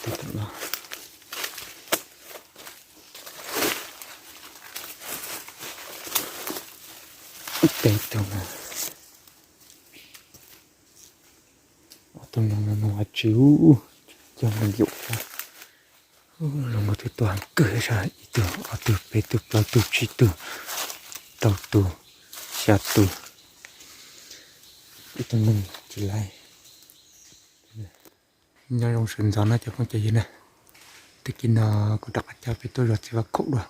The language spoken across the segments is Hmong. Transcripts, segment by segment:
Peb tug, ob tug no no no tsis ua, cog nploos yaum, los mus twb tuaj heev kawg, ib tug, ob tug, peb tug, plaub tug, tsib tug, rau tug, xya tug, ib tug neeg tsis laib. Nyob zoo sawv ntxov na cov phooj cov ywg na, tag kis no kuv rov qab coj peb tuaj zov txiv vaj khaum dua.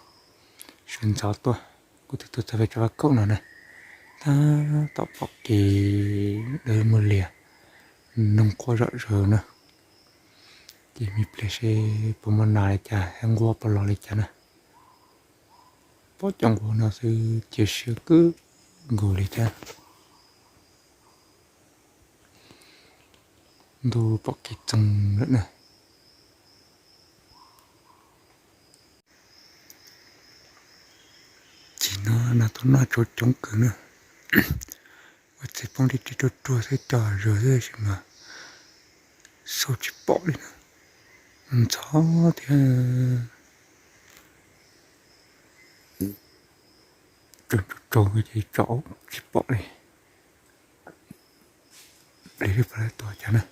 Sawv ntxov tuaj, kuv twb tuaj txog pem txiv vaj khaum no na, tab tom pom kev dawb muag lias, noog quaj zom zaws na. Ces me pliag seb puas muaj nas li cas, nquab puas los li cas na. Pom cov nquab no xwb cia siab kawg nkaus li thiab. Ntuj pom kev txoog lawm na. Ces no nas tau noj tsau coob kawg na. Ua txiv poob li ris ruaj ruaj xwb, cog zog xwb tab sis mas xauj tsis pom li na. Ntxhov thiab. Tsaus tsaus ces tso tsis pom li. Pliag li puas laib tua cas na.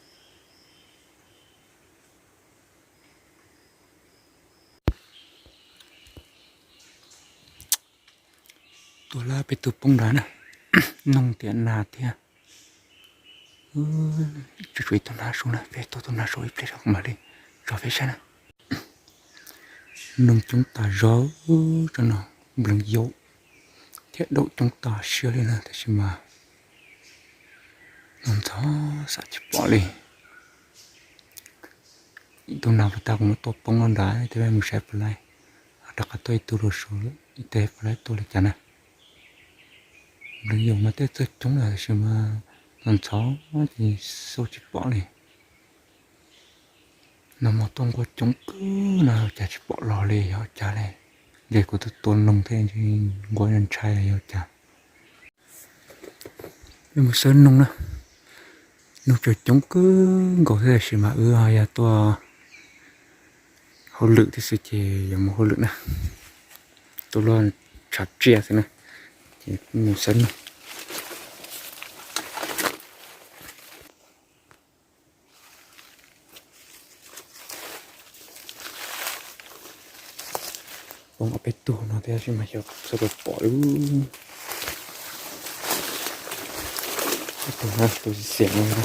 Tua lawm peb tug poob nrad na. Noog tias nas thiab. Tshuav ib tug nas su na, peb tua tus nas su ib pliag tso mam li tso peb saib na. Noog coob tas zog, tso no nplees yaum thiab daum coob tas siab li na tab sis mas no ntxhov xauj tsis pom li. Ib tug nas puas tas kuv muab tua poob nrad, ib tug mus saib puas laib, rov qab tua ib tug rau saud, ib tug puas laib tua li cas na. Nplees yaum mas tej txawj coob lawm tab sis mas no ntxhov ces xauj tsis pom li. Nag hmo tuaj nquab coob kawg no cas tsis pom los li, yog cas li. Ces kuv twb tua noog thiab nquab ntshai yog cas. Peb mus xawb noog na. Noog tseem coob kawg nkaus thiab tab sis mas wb ho yog tuaj hauj lwm thiab xwb ces yuav mus hauj lwm na. Tuaj luaj tshav tsiaj xwb na, ces mus xawb noog. Poob ob peb tug no thiab tab sis mas xyov xauj puas pom li. Ib tug na, tus xiav no na.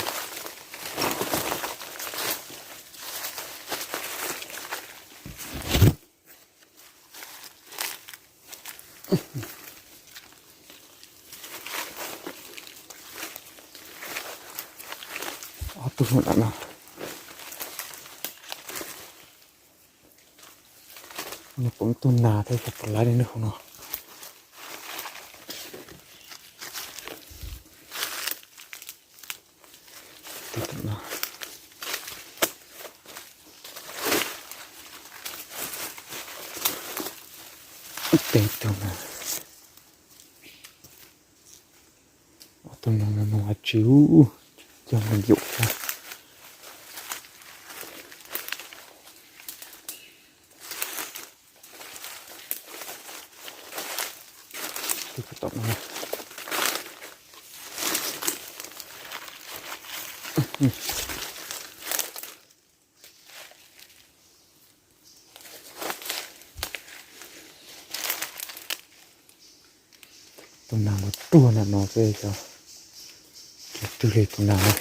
Ob tug nram no. Nws poob tug nas thiab, puas laib li nws hauv no. Peb tug na. Ob tug no no tsis ua, cog nploos yaum thiab. Tus tom no. Tus nas mus ruag nram no xwb, twg li tus nas na.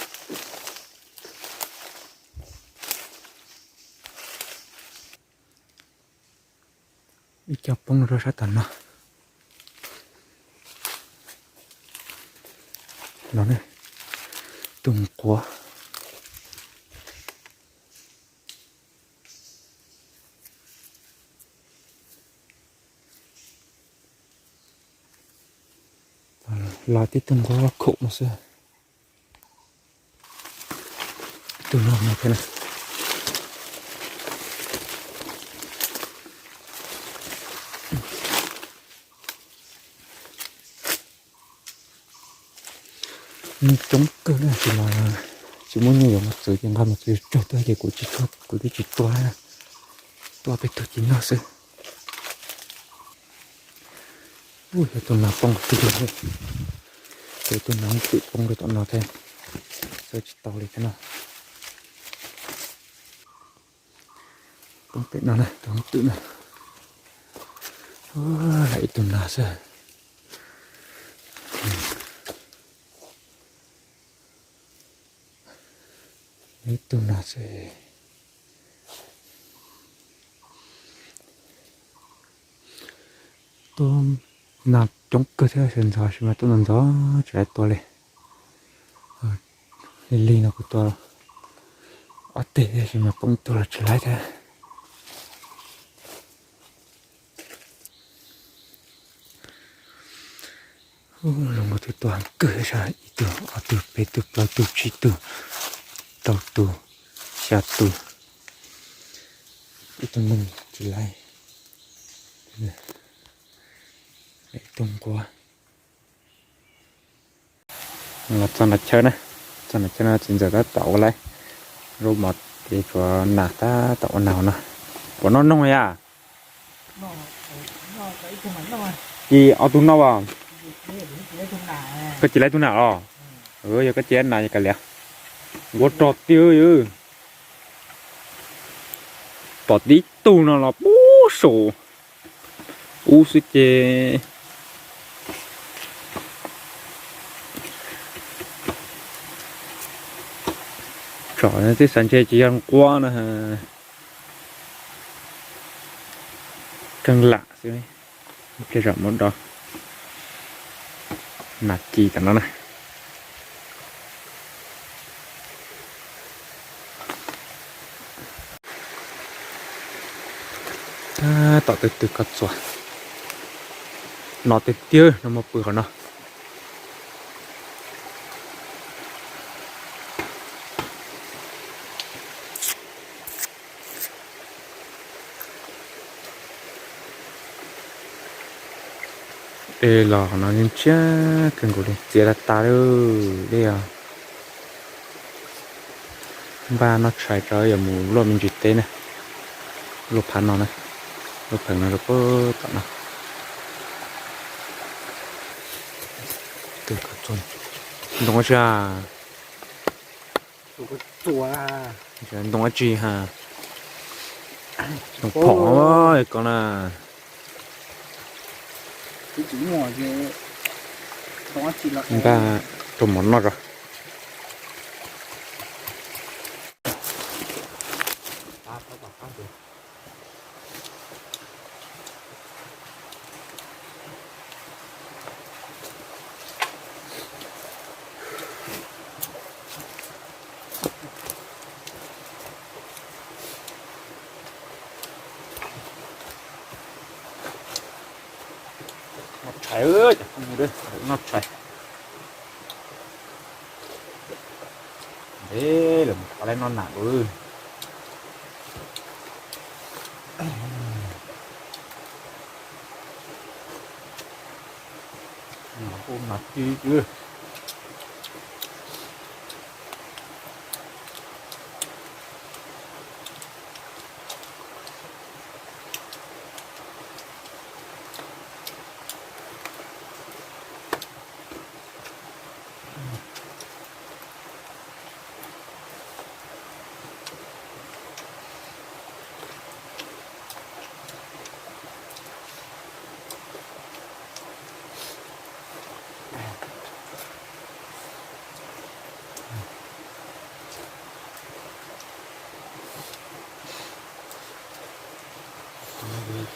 Ib co poob rau sab tom no. No ne, tus quav. Los tib tug nquab khoom no xwb. Tus no no thiab na. Coob kawg na, tab sis mas Tsis muaj nyiaj yuav mos txwv ces nqa mos txwv tsawg tuaj ces kuv tsis, kuv twb tsis tua, tua peb tug ci noj xwb. Ub, yog tus nas poob tiag li, tus nas twm poob rau tom no thiab, xav tsis tau li thiab no. Poob pem no na, tus twm na, ib tug nas xwb. Ib tug nas xwb. Tuaj nas coob kawg thiab, sawv ntxov sis mas tuaj ntxov ntxov tsis laib tua li. Lig lig no kuv tua ob teg sis mas poob ib tug los tsis laib thiab. Zoo nkaus twb tua kawg, ib tug, ob tug, peb tug, plaub tug, tsib tug, rau tug, xya tug, ib tug neeg tsis laib, ib tug nquab. Los txog nram chaw na, txog nram chaw no txiv ntxawm tab tom ua laib, zaub mov ces tsuas nas tab tom ua nas no. Puas noj noog yam? Ces ob tug noj as. Koj tsis laib tug nas los? Yog koj tsis laib nas ces kav liam. Nquab rog tiag. Pom tib tug no los pub saum ub xwb ces. Tsom twb xav ntshe tsis yog nquab no. Keej lam xwb, ib pliag zam mus do nas ci tom no na. Tom twg twg koj txuas no tiag tiag no, muab pw qhov no. Dej los qhov no ntsiag kawg nkaus li, txias tag tag li dej os. Npaj noj tshais rau yuav mus luaj me ntsis teb na, luaj phab no na, luaj pheev no rau puag tom no. Ntoo dab tsi ha? Ntoo dab tsi ha? Ntoo phom ko na. Npaj rau mov noj tso. Noj tshais, cov phooj ywg, noj tshais. Lawv mus qhov laib noj nas lawm. Nas hu nas ci.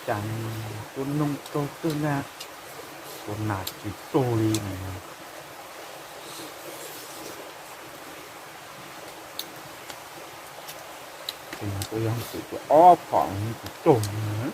Cas tuaj noog raug twg na, tua nas tsis raug li na. Ces tua yog tus tua ob phom tsis raug na.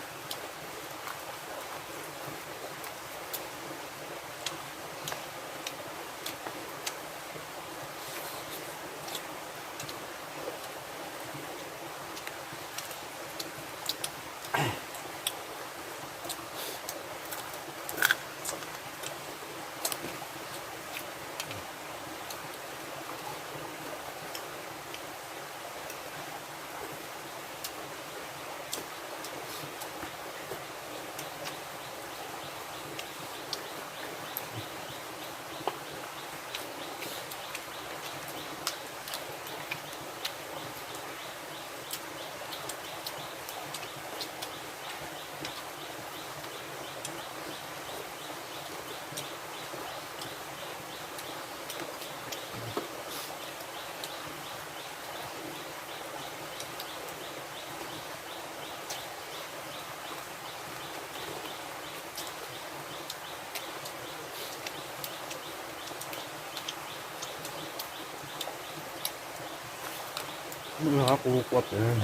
Kuv qua pem,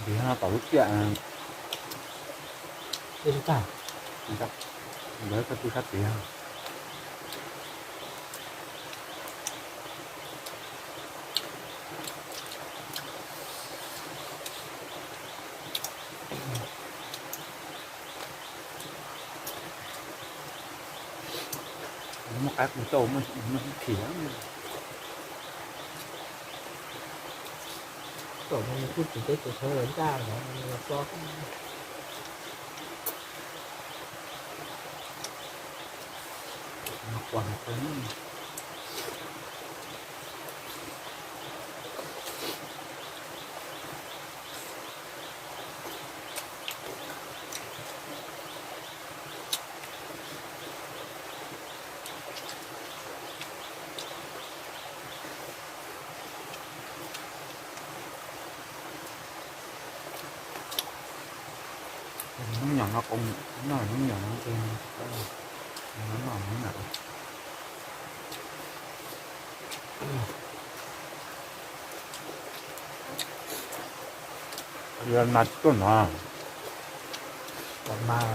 nti no tom lub tiaj, ntawd koj pw sab tid. Muaj qaib qus tauj muaj hib khi. Tom no kuj tsis teb tus thawj los ncaj no los tso. Hnub nyoog no, hnub nyoog no, hnub nyoog. Mas tsis tuaj no, mas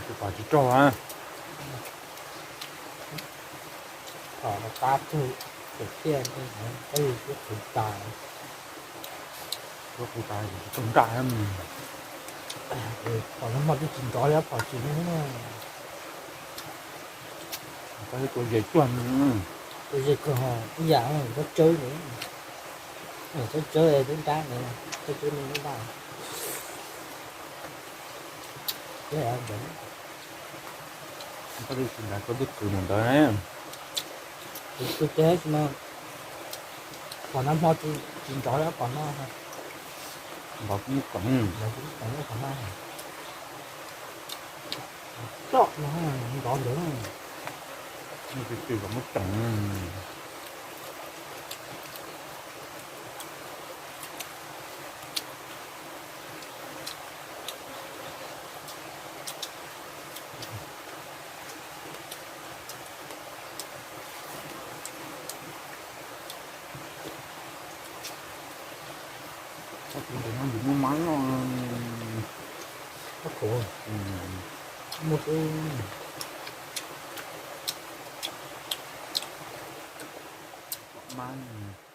tsis pom tsis raug. Thaum no qab tug, tus tiaj, qab yus twb qhwv tas, twb qhwv tas tsis tau nraj. Phom no hmo twb tsis nrov li, phom tsis no. Koj tua ze tuag, tua ze kawg, ib yam txhob tsawb, txhob tsawb twb nrab, txhob tsawb twb nrab. Koj twb tsis nrad, koj twb qhwv mus ntawd. Kuv tus ces no, phom no hmo tsis nrov li phom no. Nrov kuj muab tseev, nrov kuj muab tseev li phom no. Txoj no nrov ntawd, muab tsis tsis kom muab tseev. Tus ntawm no yus muaj mab noj. Muaj mab.